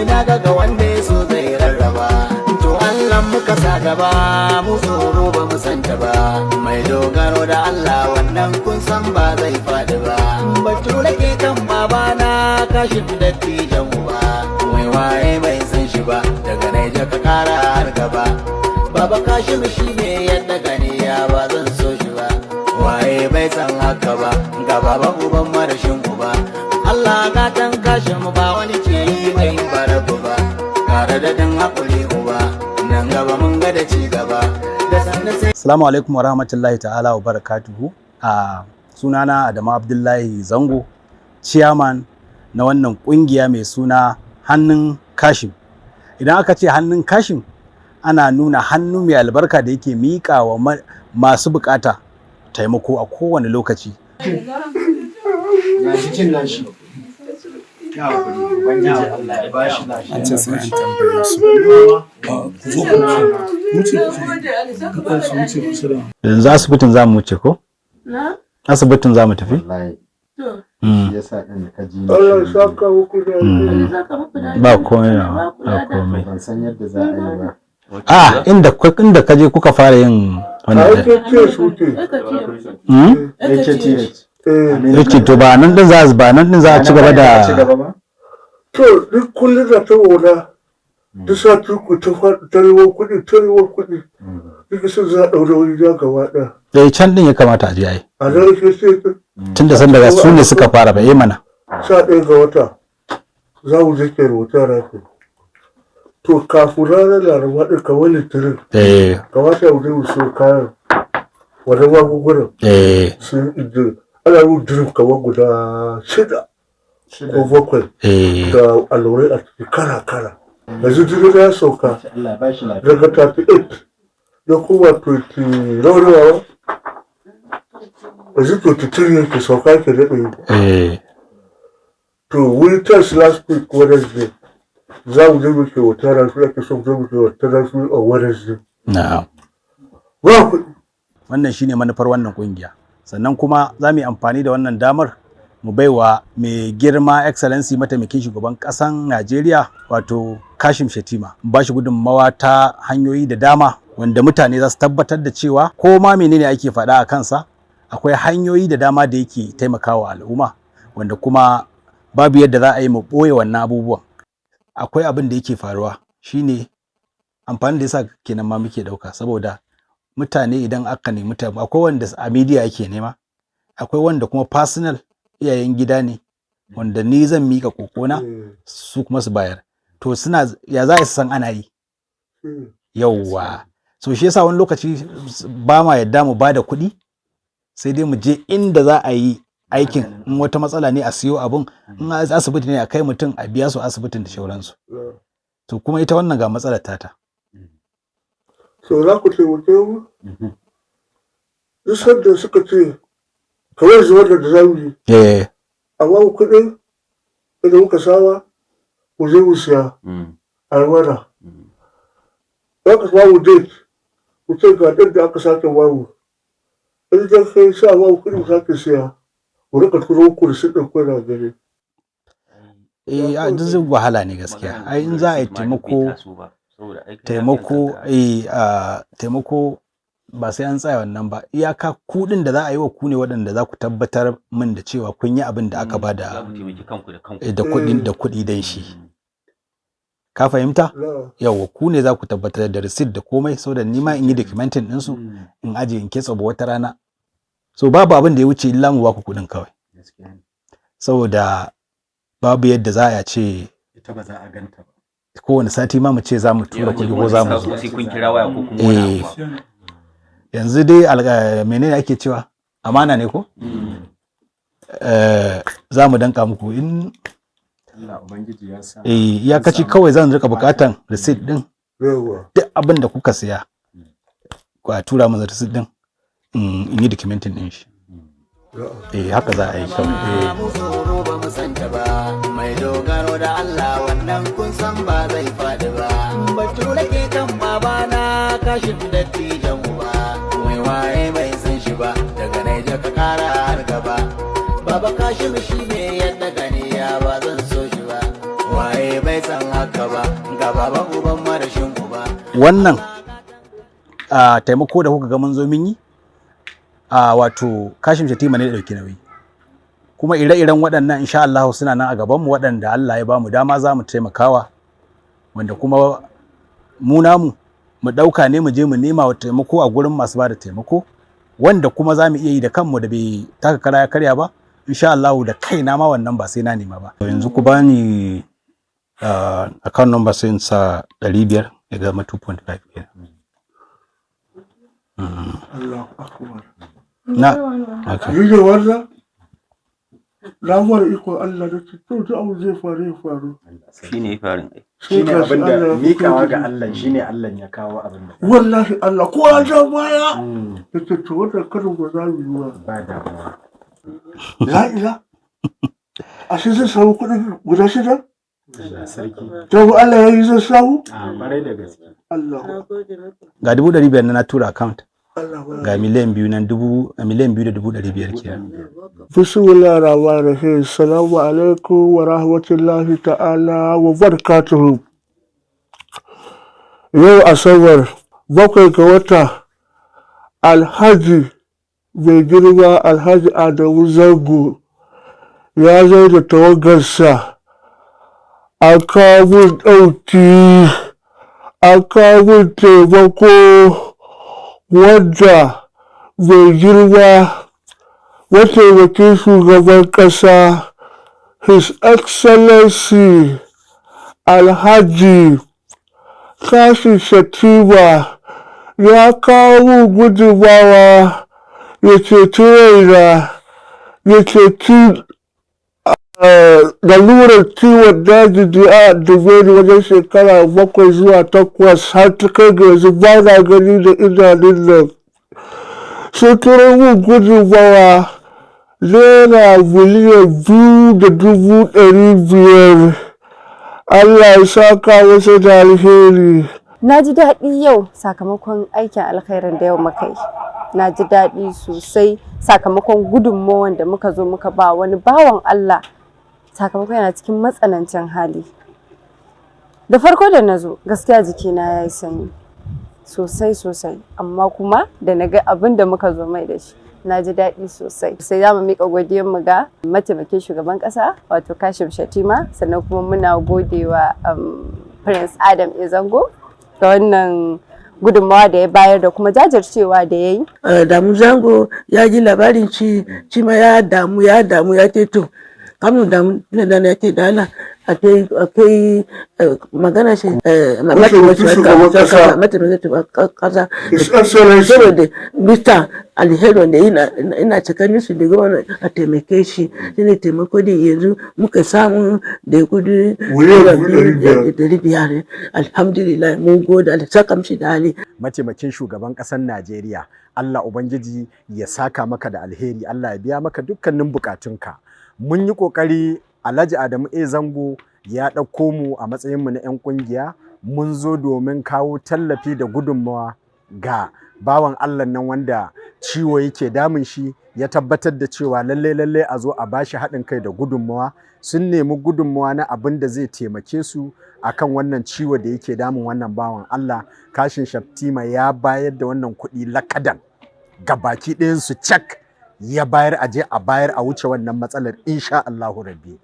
Na ga wanda ya so zai rarraba. To Allah muka sa gaba, mu tsoro ba mu santa ba. Mai dogaro da Allah, wannan kun san ba zai faɗi ba. Bature ke kan babana Kashin dattijan uba. Mai waye bai san shi ba, daga Naija ka kara har gaba. Baba Kashim shi ne yadda gani ya ba zan so shi ba. Waye bai san haka ba? Ga baba uban marashin uba. Allah gatan Kashim, ba wani ce yi mai barabu ba. Kara daɗin haƙuri uba, nan gaba mun ga da ci gaba. Da sannu sai Assalamu alaikum wa rahmatullahi ta'ala wa barakatuhu. A sunana Adamu Abdullahi Zango, chairman na wannan kungiya mai suna Hannun Kashim. Idan aka ce Hannun Kashim, ana nuna hannu mai albarka da yake miƙa wa masu bukata taimako a kowane lokaci. Ya jikin nashi? Ya hakuri, Ubangiji Allah ya bashi lafiya. An ce sai an tambaye su. Ku zo ku wuce, wuce, ku wuce kusa da Yanzu asibitin za mu wuce ko? Na? Asibitin za mu tafi? Wallahi, Mm. shi yasa ɗin da ka ji ni Allah ya shiru. saka muku da alheri. Saka muku da Ba alheri. komai Ba ba, ku ba lada. komai. Ban san yadda za a yi ba. Ah, inda ka je kuka fara yin A wannan. yake ce su ce. Aka ce. Mm? Aka ce. AKTH. Eh, Yake to ba nan din za a ci gaba da ci gaba ba? To, duk kullum da ta wona, duk sati ku ta tarewa kuɗi, tarewa kuɗi. Duk sun za a ɗaure wani ja gaba ɗaya. Eh, can din ya kamata a je ai. A nan yake sai Tunda san daga su ne suka fara ba, eh mana. 11 ga wata za mu je ke rubuta rafi. To, kafin ranar Laraba ɗin, kamar Litinin, kamata mu je mu siyo kayan wani magungunan sun inji ana yin drip kamar guda shida ko bakwai da allurai a ciki kala-kala. Yanzu jini ya sauka Allah ya bashi lafiya. daga 38 ya kuma 20 nawa, yanzu 23 yake sauka, yake daɗe yi. To, we test last week Wednesday. Za mu je mu ke wata rafi, ake son je mu ke wata rafi a Wednesday. Na'am. Ba kuɗi. Wannan shine manufar wannan kungiya. Sannan kuma za mu yi amfani da wannan damar mu baiwa mai girma Excellency mataimakin shugaban ƙasan Najeriya, wato Kashim Shatima, mu ba shi gudunmawa ta hanyoyi da dama wanda mutane za su tabbatar da cewa ko ma menene ake faɗa a kansa, akwai hanyoyi da dama da yake taimakawa al'umma, wanda kuma babu yadda za a yi mu ɓoye wannan abubuwan. Akwai abin da yake faruwa, shine amfani da yasa kenan ma muke ɗauka, saboda mutane idan aka nemi taimako, akwai wanda a media ake nema, akwai wanda kuma personal iyayen gida ne wanda ni zan mika kokona, su kuma su bayar. To, suna ya za su san ana yi? Yauwa, so shi yasa wani lokaci ba ma yadda mu ba da kuɗi, sai dai mu je inda za a yi aikin, in wata matsala ne a siyo abun, in asibiti ne a kai mutum, a biya su asibitin da shauransu. To, kuma ita wannan ga matsalar tata. So za ku taimake mu? Duk sanda suka ce, kamar yanzu wannan da za mu yi, a ba mu kuɗin da muka saba, mu je mu siya a yi mana. Za ka ba mu date, mu ce ga ɗin da aka sake ba mu. In zan kai sa ba mu kuɗi mu sake siya, mu rika turo ku da ɗin kuna gani. Eh, a duk zai wahala ne gaskiya. Ai in za a yi taimako, taimako, eh, a taimako ba sai an tsaya wannan ba. Iyaka kuɗin da za a yi wa ku ne waɗanda za ku tabbatar min da cewa kun yi abin da aka ba Za da ku taimaki kanku da kanku. Da kuɗin da kuɗi dan shi. Ka fahimta? Na. Yawwa, ku ne za ku tabbatar da receipt da komai, saboda ni ma in yi documenting ɗinsu in aje in kitsa ba wata rana. So babu abin da ya wuce illa mu ba ku kuɗin kawai. Gaskiya ne. Saboda babu yadda za a ce Ita ba za a ganta ba. kowane sati ma mu ce za mu tura kuɗi ko za mu zo. Sai kun kira waya ko kuma wani Eh. abu. Yanzu dai menene ake cewa, amana ne ko? Eh, za mu danka muku in Allah Ubangiji ya sa. eh, iyakaci kawai zan rika bukatan receipt din. Yawwa. Duk abin da kuka siya, ku a tura min receipt din in yi documenting din shi. Eh, haka za a yi kawai, eh. Mu tsoro ba mu santa ba. Mai dogaro da Allah, wannan kun san ba zai faɗi ba. Bature ke kan babana Kashin dattijan uba. Mai waye bai san shi ba, daga Naija ka kara har gaba. Baba Kashim shi ne yadda gani ya ba zan so shi ba. Waye bai san haka Baba uban marashin uba. Wannan taimako da kuka ga mun zo mun yi, wato Kashim Shatima ne da ɗauki nauyi. Kuma ire-iren waɗannan insha Allah suna nan a gabanmu, waɗanda Allah ya bamu dama za mu taimakawa, wanda kuma mu namu mu ɗauka ne mu je mu nema wa taimako a gurin masu ba da taimako, wanda kuma za mu iya yi da kanmu da bai taka kara ya karya ba, insha Allah da kaina ma wannan ba sai na nema ba. Yanzu ku bani account number sai in sa 500 ya zama 2.5 kenan. Allahu akbar. Na okay. Ni da wannan na fara iko Allah da ce to duk abu zai faru ya faru. Shine ya farin ai. Sai Shine gashi abin da Allah ya fito mikawa da ga ni. Allah shine Allah ya kawo abin da. Wallahi Allah ko ya ja baya. Da ce to wannan karin ba za mu yi ba. Ba damuwa. La ila. Ashe zai samu kuɗin guda 6? Allah sarki. To Allah ya yi zai samu? A kwarai da gaske. Allah. Ga 500,000 na tura account. Allah. Ga 2 million nan, 2,500,000 kenan. Bismillah ar-Rahman ar-Rahim. Salamu alaikum wa rahmatullahi ta'ala wa barakatuhu. Yau Asabar 7 ga wata, Alhaji mai girma Alhaji Adamu Zango ya zo da tawagarsa, an kawo mun ɗauki, an kawo mun taimako, wanda mai girma mataimakin shugaban ƙasa, His Excellency Alhaji Kashim Shettima, ya kawo mun gudunmawa ya ceci raina, ya ceci lalurar ciwon daji da ya addabe ni wajen shekara 7 zuwa 8, har ta kai ga yanzu ba na gani da idanun nan. Sun turo mun gudunmawa ₦2,500,000. Allah ya saka masa da alheri. Na ji daɗi yau sakamakon aikin alkhairin da yau muka yi. Na ji daɗi sosai sakamakon gudunmawan da muka zo muka ba wani bawan Allah, sakamakon yana cikin matsanancin hali. Da farko da na zo, gaskiya jikina ya yi sanyi sosai sosai, amma kuma da na ga abin da muka zo mai da shi, na ji daɗi sosai. Sai za mu miƙa godiyarmu ga mataimakin shugaban ƙasa, wato Kashim Shatima, sannan kuma muna godewa Prince Adam A. Zango ga wannan gudunmawa da ya bayar da kuma jajircewa da ya yi. Damu Zango ya ji labarin ci ci ma ya damu, ya damu, ya ce to kamun damu na da ya ce da Allah akai magana shi Mataimakin shugaban ƙasa. Mataimakin shugaban kasa. His Excellency. Saboda Mr. Alheri wanda ina tsakanin su da gwamna, a taimake shi, shine taimako din yanzu muka samu da kudi 2,500,000. 500. Alhamdulillah, mun gode, Allah saka mishi da hali. Mataimakin shugaban ƙasar Najeriya, Allah Ubangiji ya saka maka da alheri, Allah ya biya maka dukkanin bukatunka. Mun yi ƙoƙari, Alhaji Adamu A. Zango ya ɗauko mu a matsayinmu na 'yan ƙungiya, mun zo domin kawo tallafi da gudunmawa ga bawan Allah nan wanda ciwo yake damun shi, ya tabbatar da cewa lalle lalle a zo a bashi haɗin kai da gudunmawa. Sun nemi gudunmawa na abin da zai taimake su akan wannan ciwo da yake damun wannan bawan Allah. Kashin Shaftima ya bayar da wannan kuɗi lakadan ga baki ɗayansu cak ya bayar, aje a bayar a wuce wannan matsalar insha Allahu rabbi.